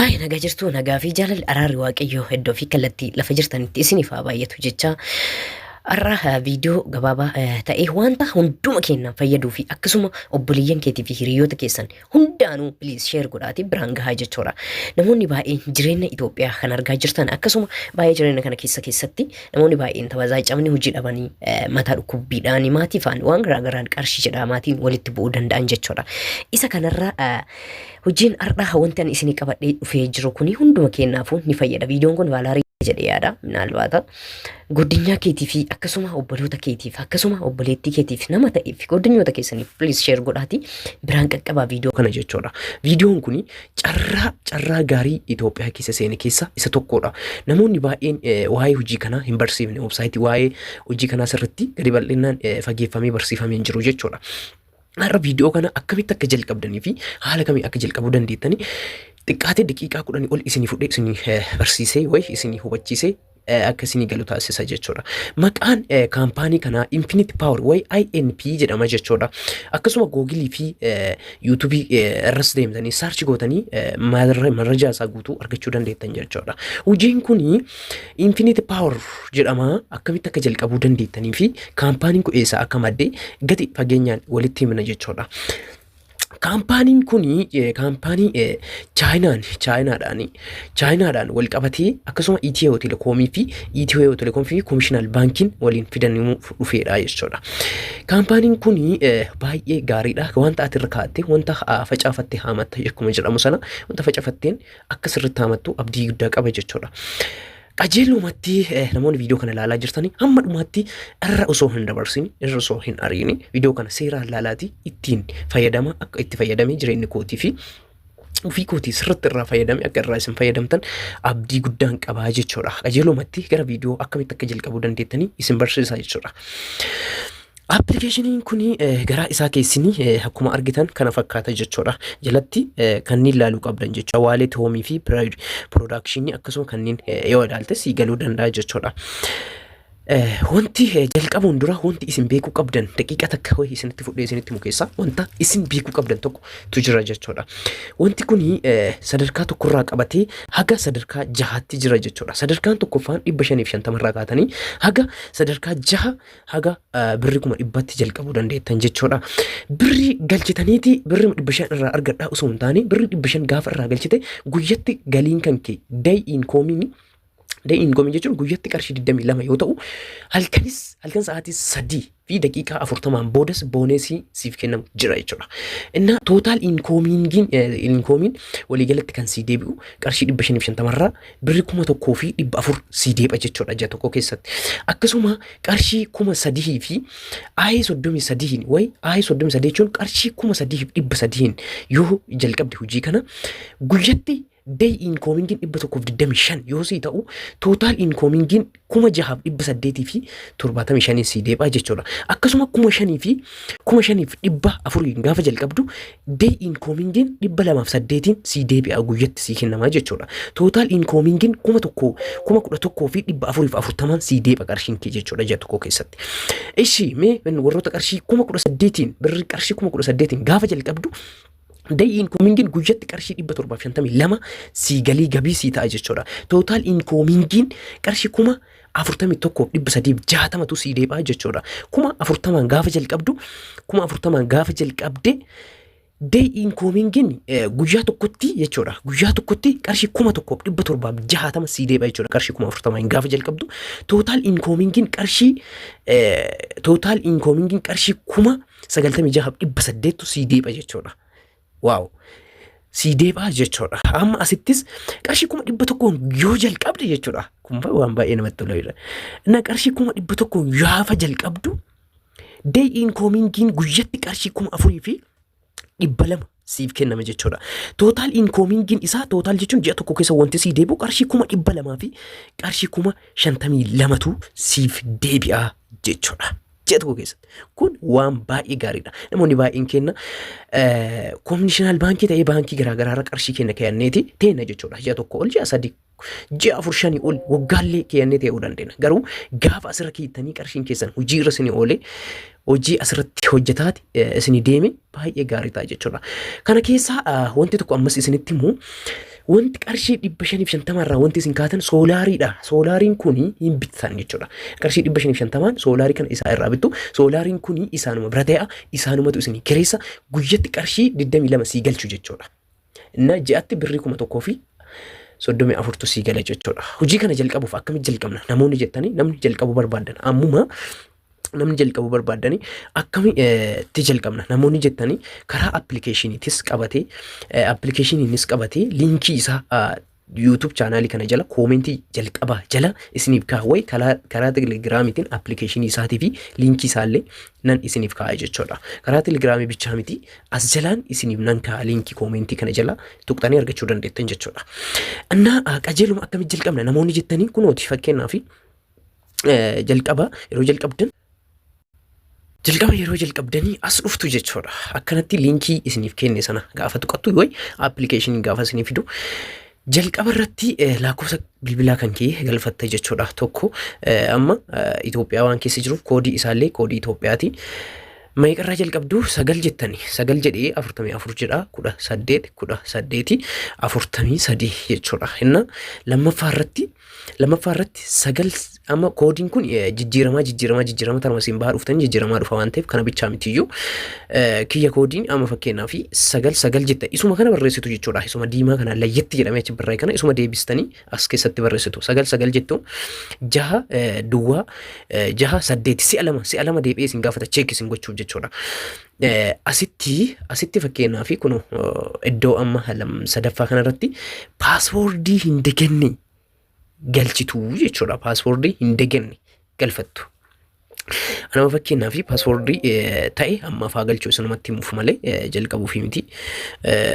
Haay, nagaa jirtu? Nagaa fi jaalalli, araarri Waaqayyoo iddoo fi kallattii lafa jirtanitti isiniif haa baay'atu jecha, har'a viidiyoo gabaabaa ta'ee wanta hunduma keenya fayyaduu fi akkasuma obboleeyyan keetii fi hiriyoota keessan hundaanuu please share godhaatii biraan gahaa jechuudha. Namoonni baay'een jireenya Itoophiyaa kan argaa jirtan, akkasuma baay'ee jireenya kana keessatti namoonni baay'een tabazaacamni, hojii dhabanii, mataa dhukkubbiidhaan, maatii faan waan garaagaraan qarshii jedhaa maatiin walitti bu'uu danda'an jechuudha. Isa kanarra hojiin har'aa wanti ani isinii qabadhee dhufee jiru kuni hunduma keenyaafuu ni fayyada. Viidiyoon kun vaalaarii jedhee yaada. Minaalbaata guddinyaa keetii fi akkasuma obboloota keetiif, akkasuma obboleettii keetiif, nama ta'eef, guddinyoota keessaniif please share godhaati biraan qaqqabaa viidiyoo kana jechuudha. Viidiyoon kun carraa gaarii Itoophiyaa keessa seene keessa isa tokkodha. Namoonni baay'een waa'ee hojii kanaa hin barsiifne. Websaayitii waa'ee hojii kanaa sirriitti gadi bal'inaan fageeffamee barsiifamee hin jiru jechuudha. Har'a viidiyoo kana akkamitti akka jalqabdanii fi haala kamii akka jalqabuu dandeettanii xiqqaatee daqiiqaa 10 ol isinii fudhee isinii barsiisee wayi isinii hubachiisee akka isinii galu taasisa jechuudha. Maqaan kaampaanii kanaa Infinity Power wayi INP jedhama jechuudha. Akkasuma Googilii fi Yuutuubii irras deemtanii search gootanii marrajaa isaa guutuu argachuu dandeettan jechuudha. Hojiin kuni Infinity Power jedhama. Akkamitti akka jalqabuu dandeettanii fi kaampaaniin kun eessaa akka madde gadi fageenyaan walitti himna jechuudha. Kaampaaniin kun kaampaanii Chaayinaadhaan wal qabatee, akkasuma Itiyoo Telekoomii fi Itiyoo Telekoomii fi Komishinal Baankiin waliin fidanii dhufeedha jechuudha. Kaampaaniin kun baay'ee gaariidha. Wanta ati irra kaa'atte, wanta facaafatte haamatta akkuma jedhamu sana, wanta facaafatteen akka sirriitti haamattu abdii guddaa qaba jechuudha. Qajeelumatti namoonni viidiyoo kana ilaalaa jirtanii hamma dhumaatti irra osoo hin dabarsin, irra osoo hin ariini, viidiyoo kana seeraan ilaalaati ittiin fayyadama. Akka itti fayyadamee jireenyi kootii fi ofii kootii sirriitti irraa fayyadame, akka irraa isin fayyadamtan abdii guddaan qabaa jechuudha. Qajeelumatti gara viidiyoo akkamitti akka jalqabuu dandeettanii isin barsiisa jechuudha. Appilikeeshiniin kun garaa isaa keessini akkuma argitan kana fakkaata jechuudha. Jalatti kanneen ilaaluu qabdan jechuudha. Wallet, home fi production, akkasuma kanneen yoo ilaalte sii galuu danda'a jechuudha. Wanti jalqabuun dura wanti isin beekuu qabdan, daqiiqa takka wayii isinitti fudhee isinitti himu keessaa wanta isin beekuu qabdan tokkotu jira jechuudha. Wanti kun sadarkaa tokkorraa qabatee haga sadarkaa jahaatti jira jechuudha. Sadarkaan tokkoffaan 550rraa kaatanii haga sadarkaa jaha, haga birrii 100,000tti jalqabuu dandeettan jechuudha. Birrii galchitaniiti birrii 500 irraa argadhaa osoo hin taane, birrii 500 gaafa irraa galchite guyyatti galiin kan kee day incoming. Day incoming jechuun guyyatti qarshii 22 yoo ta'u, halkanis halkan sa'aatii 3 fi daqiiqaa 40n boodas bonusii siif kennamu jira jechuudha. Innaa total incomiin waliigalatti kan sii deebi'u qarshii 550rraa birrii 1400 sii deebi'a jechuudha ji'a tokko keessatti. Akkasuma qarshii 3000 fi aayee 33n wayi, aayee 33 jechuun qarshii 3300n yoo jalqabde hojii kana, guyyatti day incomingiin 125 yoo sii ta'u, total incomingiin 6875 sii deebi'a jechuudha. Akkasuma 5000 fi 5400 gaafa jalqabdu day incomingiin 208n sii deebi'a, guyyatti sii kennamaa jechuudha. Total incomingiin 1000, 11,440 sii deebi'a qarshiin kee jechuudha ji'a tokko keessatti. Ishi mee warroota qarshii 18,000n, birrii qarshii 18,000n gaafa jalqabdu, day incomingiin guyyatti qarshii 752 sii galii gabii sii ta'a jechuudha. Total incomingiin qarshii 41,360tu sii deebi'a jechuudha. 40,000n gaafa jalqabdu, 40,000n gaafa jalqabde, day incomingiin guyyaa tokkotti jechuudha. Guyyaa tokkotti qarshii 1760 sii deebi'a jechuudha. Qarshii 40,000n gaafa jalqabdu total incomingiin qarshii 96,800tu sii deebi'a jechuudha. Wow! Sii deebi'a jechuudha. Amma asittis qarshii 100,000n yoo jalqabde jechuudha. Kun waan baay'ee namatti toludha. Inna qarshii 100,000n gaafa jalqabdu, day incomingiin guyyatti qarshii 4200 siif kennama jechuudha. Total incomingiin isaa, total jechuun ji'a tokko keessa wanti sii deebi'u, qarshii 200,000 fi qarshii 52,000tu siif deebi'a jechuudha. Ji'a tokko keessatti. Kun waan baay'ee gaariidha. Namoonni baay'een kenna Commercial baankii ta'ee baankii garaagaraa irra qarshii kenna keeyyanneeti teenna jechuudha. Ji'a tokko ol, ji'a 3, ji'a 4, shanii ol, waggaallee keeyyannee ta'uu dandeenya. Garuu gaafa asirra keettanii qarshiin keessan hojii irra isinii oolee, hojii asirratti hojjetaati isinii deeme, baay'ee gaarii ta'a jechuudha. Kana keessaa wanti tokko ammas isinitti himu. Wanti qarshii 550 irraa wanti isin kaatan soolaariidha. Soolaariin kun hin bittan jechuudha. Qarshii 550n soolaarii kana isaa irraa bittu. Soolaariin kun isaanuma bira ta'a. Isaanumatu isin kireessa, guyyatti qarshii 22 sii galchu jechuudha. Inna ji'atti birrii 1034tu sii gala jechuudha. Hojii kana jalqabuuf akkamitti jalqabna namoonni jettanii, namni jalqabuu barbaadan, ammuma namni jalqabuu barbaadanii akkamitti jalqabna namoonni jettanii, karaa appilikeeshiniitis qabatee, appilikeeshiniinis qabatee, liinkii isaa YouTube chaanaalii kana jala koomentii jalqabaa jala isiniif kaa'a, wayi karaa telegiraamiitiin appilikeeshinii isaatii fi liinkii isaallee nan isiniif kaa'a jechuudha. Karaa telegiraamii bichaa miti, as jalaan isiniif nan kaa'a, liinkii koomentii kana jala tuqxanii argachuu dandeettan jechuudha. Innaa qajeeluma akkamitti jalqabna namoonni jettanii, kunooti, fakkeenyaaf jalqaba yeroo jalqabdan, jalqaba yeroo jalqabdanii as dhuftu jechuudha. Akkanatti liinkii isiniif kenne sana gaafa tuqattu yoo appilikeeshinii gaafa isiniif fidu, jalqaba irratti lakkoofsa bilbilaa kan kee galfatta jechuudha. Tokko amma Itoophiyaa waan keessa jiruuf koodii isaallee koodii Itoophiyaati. Meeqarraa jalqabdu? Sagal jettani. Sagal jedhee 44 jedha, 18 18 43 jechuudha. Inna lammaffaa irratti sagal, amma koodiin kun jijjiiramaa jijjiiramaa jijjiiramaa tarma isin bahaa dhuftanii jijjiiramaa dhufa waan ta'eef, kana bichaa mitiyyuu, kiyya koodiin amma fakkeenyaa fi sagal sagal jetta, isuma kana barreessitu jechuudha. Isuma diimaa kana layyatti jedhamee achi barraa'e kana isuma deebistanii as keessatti barreessitu. Sagal sagal jettu, jaha duwwaa jaha saddeeti, si'a lama deebi'ee isin gaafata, check isin gochuuf jechuudha. Asitti fakkeenyaa fi kun iddoo amma sadaffaa kanarratti paaswoordii hin dagenne galchituu jechuudha. Paaswoordii hin dagenne galfattu. Anama fakkeenyaa fi paaswoordii ta'e amma afaa galchuu isinumatti himuuf malee jalqabuufi miti.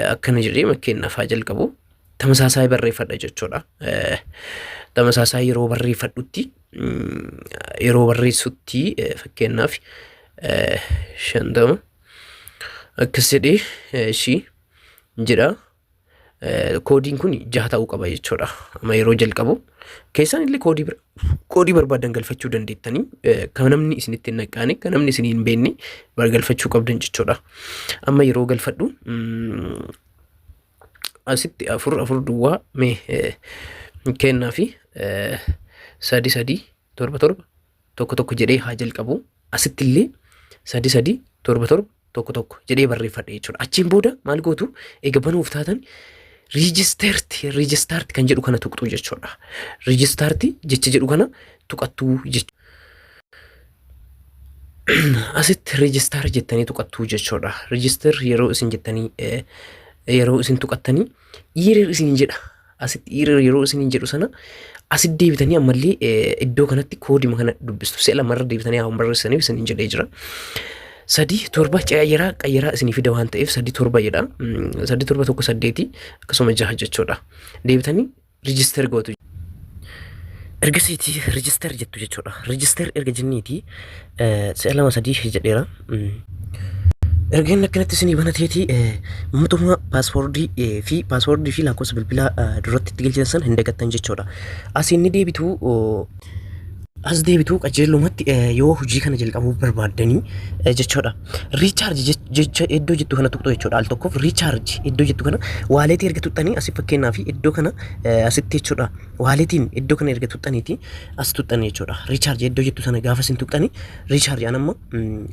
Akkana jedhee fakkeenyaaf haa jalqabu. Tamasaasaa barreeffadha jechuudha. Tamasaasaa yeroo barreeffadhutti, yeroo barreessutti, fakkeenyaaf 50 akkas jedhee ishii jedha. Koodiin kun jaha ta'uu qaba jechuudha. Amma yeroo jalqabu keessaan illee koodii barbaadan galfachuu dandeettanii, kan namni isinitti hin naqqaane, kan namni isin hin beekne galfachuu qabdan jechuudha. Amma yeroo galfadhu asitti afur afur duwwaa mee kennaa fi sadi sadi torba torba tokko tokko jedhee haa jalqabu. Asitti illee sadi sadi torba torba tokko tokko jedhee barreeffadhe jechuudha. Achiin booda maal gootu? Egaa banuuf taatan register kan jedhu kana tuqxu jechuudha. Register jecha jedhu kana tuqattuu jechuudha. Asitti register jettanii tuqattuu jechuudha. Register yeroo isin jettanii, yeroo isin tuqattanii error isin jedha. Asitti error yeroo isin jedhu sana asitti deebitanii ammallee iddoo kanatti koodima kana dubbistu. Si'a lamarra deebitanii haa barreessaniif isin jedhee jira. Sadi torba qayyaraa qayyaraa isinii fida waan ta'eef sadi torba jedha. Sadi torba tokko saddeeti akkasuma jaha jechuudha. Deebitanii register gootu. Ergasiiti register jettu jechuudha. Register erga jenniiti si'a lama sadii jedheera. Erga inni akkanatti isinii banateeti, mootummaa paaswoordii fi lakkoofsa bilbilaa duratti itti galchitan sana hin dagattan jechuudha. As inni deebitu, as deebitu qajeelumatti yoo hojii kana jalqabuu barbaaddanii jechuudha. Recharge jecha iddoo jettu kana tuqxu jechuudha. Al tokkoof recharge iddoo jettu kana waaleetii erga tuqxanii, asii fakkeenyaa fi iddoo kana asitti jechuudha. Waaleetiin iddoo kana erga tuqxaniiti as tuqxanii jechuudha. Recharge iddoo jettu sana gaafa isin tuqxanii, recharge an amma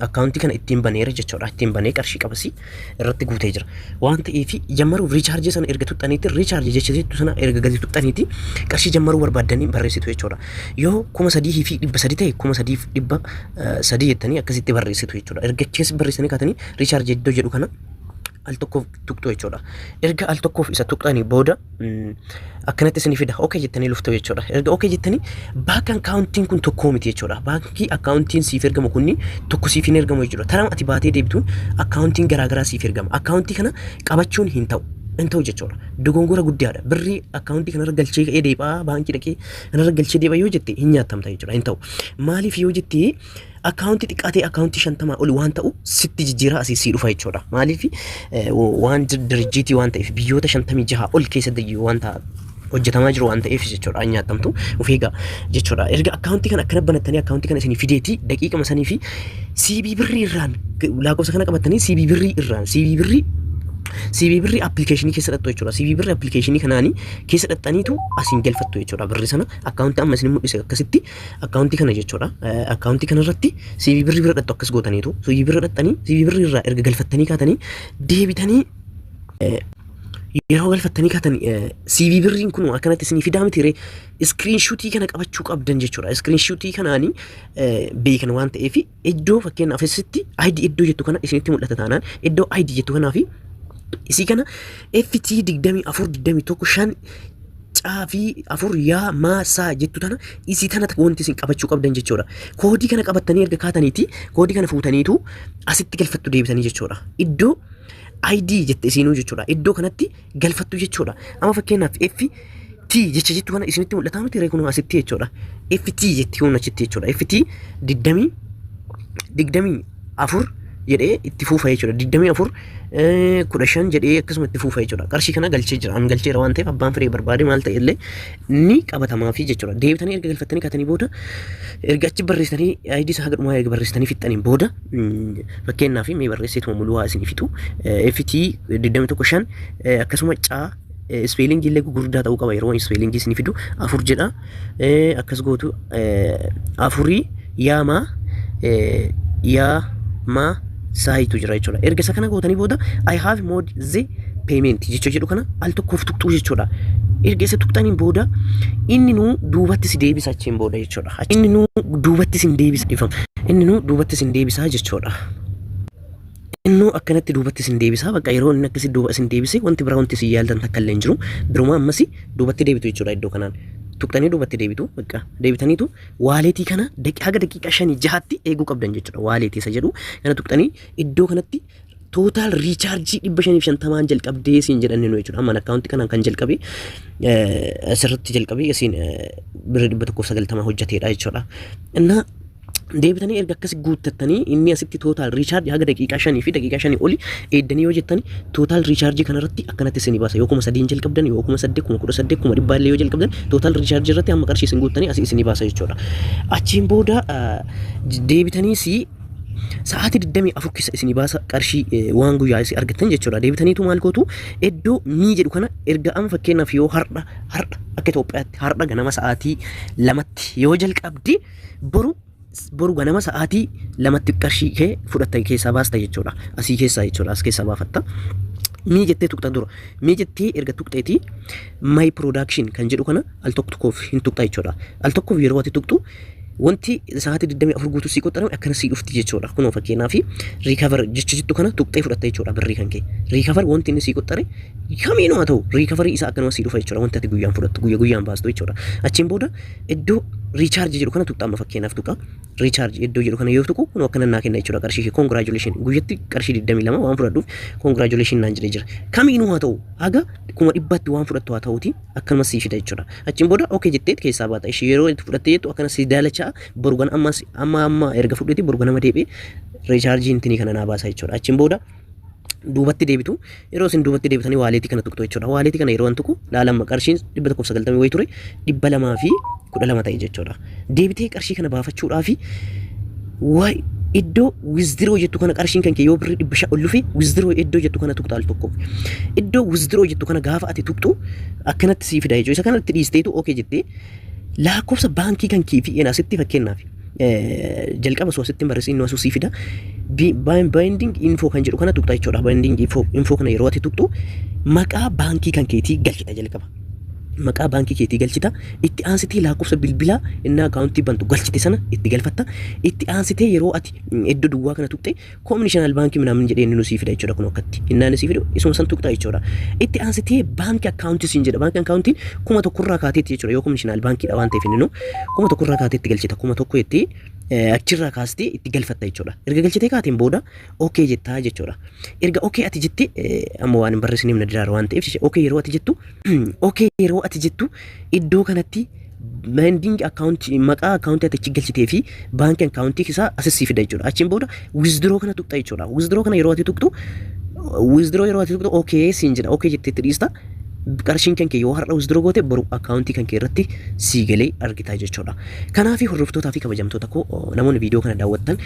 akkaawuntii kana ittiin baneera jechuudha. Ittiin banee qarshii qabasii irratti guutee jira. Waan ta'eef jammaruuf recharge sana erga tuqxaniiti, recharge jecha jettu sana erga gadi tuqxaniiti, qarshii jammaruu barbaaddanii barreessitu jechuudha. Yoo 3,300 ta'e, 3,300 jettanii akkasitti barreessitu jechuudha. Erga keessa barreessanii kaatanii recharge iddoo jedhu kana al tokkoof tuqxu jechuudha. Erga al tokkoof isa tuqxanii booda akkanatti isinii fida. Okay jettanii luftu jechuudha. Erga okay jettanii, baank akkaawuntiin kun tokkoo miti jechuudha. Baankii akkaawuntiin siif ergamu kunni tokko siif hin ergamu jechuudha. Tarama ati baatee deebituun akkaawuntiin garaagaraa siif ergama. Akkaawuntii kana qabachuun hin ta'u. Hin ta'u jechuudha. Dogongora guddaadha. Birrii akkaawuntii kanarra galchee ka'ee deebi'aa, baankii dhaqee kanarra galchee deebi'a yoo jette, hin nyaatamta jechuudha. Hin ta'u. Maaliif yoo jette, akkaawuntii xiqqaa ta'e akkaawuntii 50 ol waan ta'u sitti jijjiiraa asii sii dhufa jechuudha. Maaliif, waan dirjiitii waan ta'eef, biyyoota 56 ol keessatti waan ta'a hojjetamaa jiru waan ta'eef jechuudha, hin nyaatamtu, of eegaa jechuudha. Erga akkaawuntii kana akkana banattanii, akkaawuntii kana isinii fideeti, daqiiqama sanii fi CBE Birrii irraan lakkoofsa kana qabattanii CBE Birrii irraan CBE Birrii CBE Birrii application keessa dhattu jechuudha. CBE Birrii application kanaanii keessa dhattaniitu asiin galfattu jechuudha. Birrii sana akkaawuntii amma isin mul'ise akkasitti akkaawuntii kana jechuudha. Akkaawuntii kanarratti CBE Birrii bira dhattu akkas gootaniitu CBE bira dhattanii CBE Birrii irraa erga galfattanii kaatanii deebitanii yeroo galfattanii kaatan CBE Birriin kun akkanatti isinii fidaa miti ree? Screenshotii kana qabachuu qabdan jechuudha. Screenshotii kanaanii beekan waan ta'eef, iddoo fakkeenyaaf asitti ID iddoo jettu kana isinitti mul'ata taanaan, iddoo ID jettu kanaa fi isii kana FT 24 21 5 caafii afur yaa maa saa jettu tana, isii tana wanti isin qabachuu qabdan jechuudha. Koodii kana qabattanii erga kaataniiti, koodii kana fuutaniitu asitti galfattu deebitanii jechuudha. Iddoo ID jette isinuu jechuudha. Iddoo kanatti galfattu jechuudha. Amma fakkeenyaaf F T jecha jettu kana isinitti mul'ataa miti ree? Kunoo asitti jechuudha. FT jetti kun achitti jechuudha. FT 24 jedhee itti fuufa jechuudha. 24 15 jedhee akkasuma itti fuufa jechuudha. Qarshii kana galchee jira. An galcheera waan ta'eef, abbaan firee barbaade maal ta'e illee ni qabatamaafi jechuudha. Deebitanii erga galfattanii kaatanii booda, erga achi barreessitanii ID isaa haga dhumaa erga barreessitanii fixxaniin booda, fakkeenyaaf mee barreesseetuma muluu haa isinii fixu. FT 21 5 akkasuma caa spellingii illee gurguddaa ta'uu qaba. Yeroo spellingii isinii fidu afur jedha, akkas gootu, afurii yaamaa yaamaa saayitu jira jechuudha. Erga isa kana gootanii booda "I have made the payment" jecha jedhu kana al tokkoof tuqxuu jechuudha. Erga isa tuqxaniin booda inni nuu duubatti si deebisa achiin booda jechuudha. Inni nuu duubatti sin deebisa ifama. Inni nuu duubatti sin deebisaa jechuudha. Innuu akkanatti duubatti sin deebisaa. Bakka yeroo inni akkasi duuba isin deebise, wanti biraa wanti isin yaaltan takka illee hin jiru. Birumaa ammas duubatti deebitu jechuudha. Iddoo kanaan tuqxanii duubatti deebitu. Bakka deebitaniitu walletii kana haga daqiiqaa 5 6tti eeguu qabdan jechuudha. Walletii isa jedhu kana tuqxanii iddoo kanatti total recharge 550n jalqabdee siin jedhanni nu jechuudha. Amma akkaawuntii kanaan kan jalqabe asirratti jalqabee isiin birrii 190 hojjeteedha jechuudha. Innaa deebitanii erga akkas guuttattanii, inni asitti total recharge haga daqiiqaa 5 fi daqiiqaa 5 oli eeddanii yoo jettani, total recharge kanarratti akkanatti isinii baasa. Yoo 3000n jalqabdan, yoo 8000, 18,000, 100,000 illee yoo jalqabdan, total recharge irratti hamma qarshii isin guuttanii asii isinii baasa jechuudha. Achiin booda deebitanii si sa'aatii 24 keessa isinii baasa qarshii waan guyyaa isin argattan jechuudha. Deebitaniitu maal gootu? Iddoo mii jedhu kana erga amma fakkeenyaaf yoo har'a akka Itoophiyaatti har'a ganama sa'aatii 2tti yoo jalqabdi, boru ganama sa'aatii 2tti qarshii kee fudhatta, keessaa baasta jechuudha. Asii keessaa jechuudha. As keessaa baafatta. Mii jettee tuqxa dura. Mii jettee erga tuqxeeti, my production kan jedhu kana al tokko tokkoof hin tuqxa jechuudha. Al tokkoof yeroo ati tuqxu, wanti sa'aatii 24 guutuu sii qoxxarame akkana sii dhufti jechuudha. Kunoo fakkeenyaaf recover jecha jettu kana tuqxee fudhatta jechuudha birrii kan kee. Recover wanti inni sii qoxxare kamiinuu haa ta'u, recoverii isaa akkanuma sii dhufa jechuudha. Wanti ati guyyaan fudhattu, guyya guyyaan baastu jechuudha. Achiin booda iddoo recharge jedhu kana tuqxa. Amma fakkeenyaaf tuqa. Recharge iddoo jedhu kana yoo tuqu, kunoo akkana naa kenna jechuudha qarshii kee. Congratulation, guyyatti qarshii 22 waan fudhadhuuf congratulation naan jedhee jira. Kamiinuu haa ta'u, haga 100,000tti waan fudhattu haa ta'uti, akkanuma sii fida jechuudha. Achiin booda okay jettee keessaa baata. Ishii yeroo itti fudhattee jettu akkana si daalachaa boru gan ammas amma amma erga fudhate boru ganama deebi'ee recharge intinii kana naa baasa jechuudha. Achiin booda duubatti deebitu. Yeroo isin duubatti deebitanii walletii kana tuqxu jechuudha. Walletii kana yeroo an tuqu, laalamma, qarshiin 190 wayii ture 212 ta'e jechuudha. Deebitee qarshii kana baafachuudhaaf waay iddoo withdraw jettu kana, qarshiin kan kee yoo birrii 500 ol dhufe, withdraw iddoo jettu kana tuqxa al tokkoof. Iddoo withdraw jettu kana gaafa ati tuqxu akkanatti sii fida jechuudha. Isa kanatti dhiisteetu okay jettee lakkoofsa baankii kan kee fi asitti fakkeenyaaf jalqaba osoo asitti hin barreessin inni asuu sii fida. Binding info kan jedhu kana tuqxa jechuudha. Binding info kana yeroo ati tuqxu, maqaa baankii kan keetii galchita jalqaba. Maqaa baankii keetii galchita. Itti aansitee lakkoofsa bilbilaa inni akkaawuntii bantu galchite sana itti galfatta. Itti aansitee yeroo ati iddoo duwwaa kana tuqxe, Commercial baankii minaamin jedhee inni nu sii fida jechuudha. Kun akkatti innaan sii fidu isuma san tuqxa jechuudha. Itti aansitee baankii akkaawuntii siin jedha. Baankii akkaawuntiin 1000rraa kaateetti jechuudha. Yoo Commercial baankiidha waan ta'eef, inni nu 1000rraa kaateetti galchita. 1000 itti achirraa kaastee itti galfatta jechuudha. Erga galchitee kaateen booda okay jettaa jechuudha. Erga okay ati jettee, amma waan hin barreessiniif na diraara waan ta'eef, okay yeroo ati jettu, okay yeroo ati jettu, iddoo kanatti binding account maqaa account ati achi galchitee fi baankii account isaa asis sii fida jechuudha. Achiin booda withdraw kana tuqxa jechuudha. Withdraw kana yeroo ati tuqxu, withdraw yeroo ati tuqxu, okay siin jedha. Okay jettee itti dhiista. Qarshiin kan kee yoo har'a withdraw goote, boru akkaawuntii kan kee irratti sii galee argitaa jechuudha. Kanaaf, hordoftootaa fi kabajamtoota koo, namoonni viidiyoo kana daawwattan,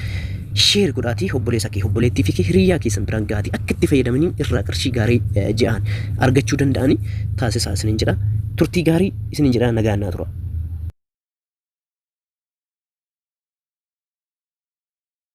share godhaatii obboleessa kee, obboleettii fi hiriyaa keessan biraan gaatii akka itti fayyadamanii irraa qarshii gaarii ji'aan argachuu danda'anii taasisaa isiniin jedha. Turtii gaarii isiniin jedha, nagaan naa tura.